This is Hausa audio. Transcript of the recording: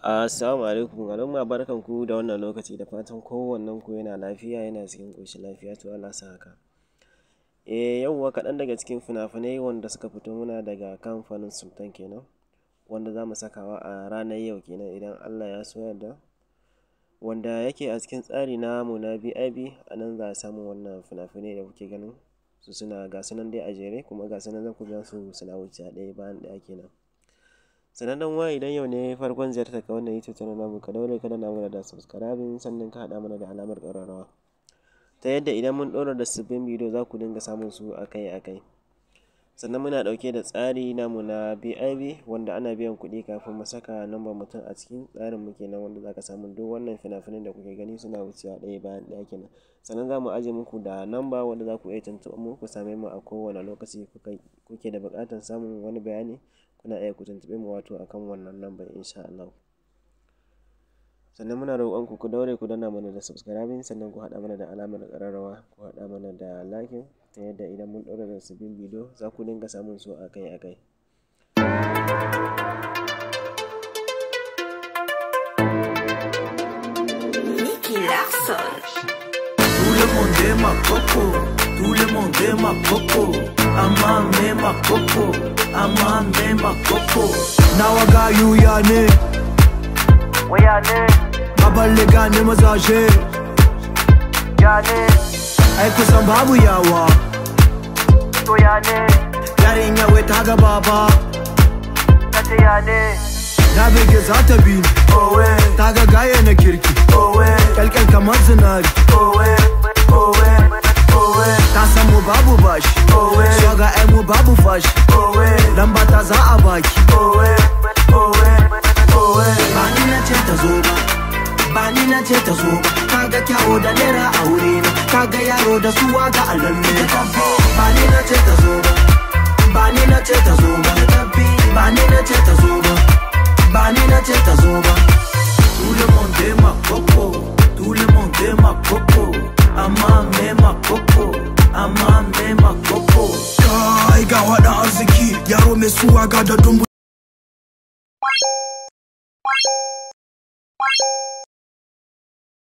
Assalamu alaikum al'umma, barkanku da wannan lokaci, da fatan kowannen ku yana lafiya, yana cikin ƙoshin lafiya. To Allah sa haka. Yauwa, kaɗan daga cikin fina-finai wanda suka fito muna daga kamfanin Sultan kenan, wanda za mu sakawa a ranar yau kenan idan Allah ya so yarda, wanda yake a cikin tsari namu na VIP. A nan za a samu wannan fina-finai da kuke ganin su, suna ga su nan dai a jere, kuma ga su nan za ku gan su suna wucewa ɗaya bayan ɗaya kenan. Sannan ɗan uwa, idan yau ne farkon ziyartar ka wannan YouTube channel namu, ka daure ka danna mana da subscribing, sannan ka haɗa mana da alamar ƙararrawa, ta yadda idan mun ɗora da sabbin bidiyo za ku dinga samun su akai-akai. Sannan muna ɗauke da tsari namu na VIP, wanda ana biyan kuɗi kafin mu saka nambar mutum a cikin tsarin mu kenan, wanda za ka samu duk wannan fina-finan da kuke gani suna wucewa ɗaya bayan ɗaya kenan. Sannan za mu aje muku da namba wanda za ku iya tuntuɓar mu, ku same mu a kowane lokaci kuke da buƙatar samun wani bayani, kuna iya ku tuntuɓe mu wato akan wannan lambar insha Allahu. Sannan muna roƙon ku, ku daure ku danna mana da subscribing, sannan ku haɗa mana da alamar ƙararrawa, ku haɗa mana da liking, ta yadda idan mun ɗora da sabbin bidiyo za ku dinga samun su akai-akai. Nicky Larson. Tout le monde est ma coco, tout le monde est ma coco, ama me ma coco, ama me ma coco. Nawa gayu ya ne, Waya ne, baballe gane mazaje, ya ne, ai kusan babu yawa. To ya ne, Yarinya wai ta ga baba, kace ya ne, na bege za ta bi ni, owe, ta ga gaye na kirki, owe, kyalkyal kamar zinari, owe, owe, owe, ta san mu babu bashi, owe, swaga ai mu babu fashi, owe, lamba ta za a baki. Owe, owe, owe. Ba ni na ce ta zo ba, ba ni na ce ta zo ba, kaga kyawo da naira a wurina, kaga yaro da suwa ga alalle. Ba ni na ce ta zo ba, ba ni na ce ta zo ba, ba ni na ce ta zo ba, ba ni na ce ta zo ba. Tout le monde est ma coco, tout le monde est ma coco, amma me ma coco, amma me ma coco. Kai, ga waɗan arziki, yaro mai suwa ga da dumbu.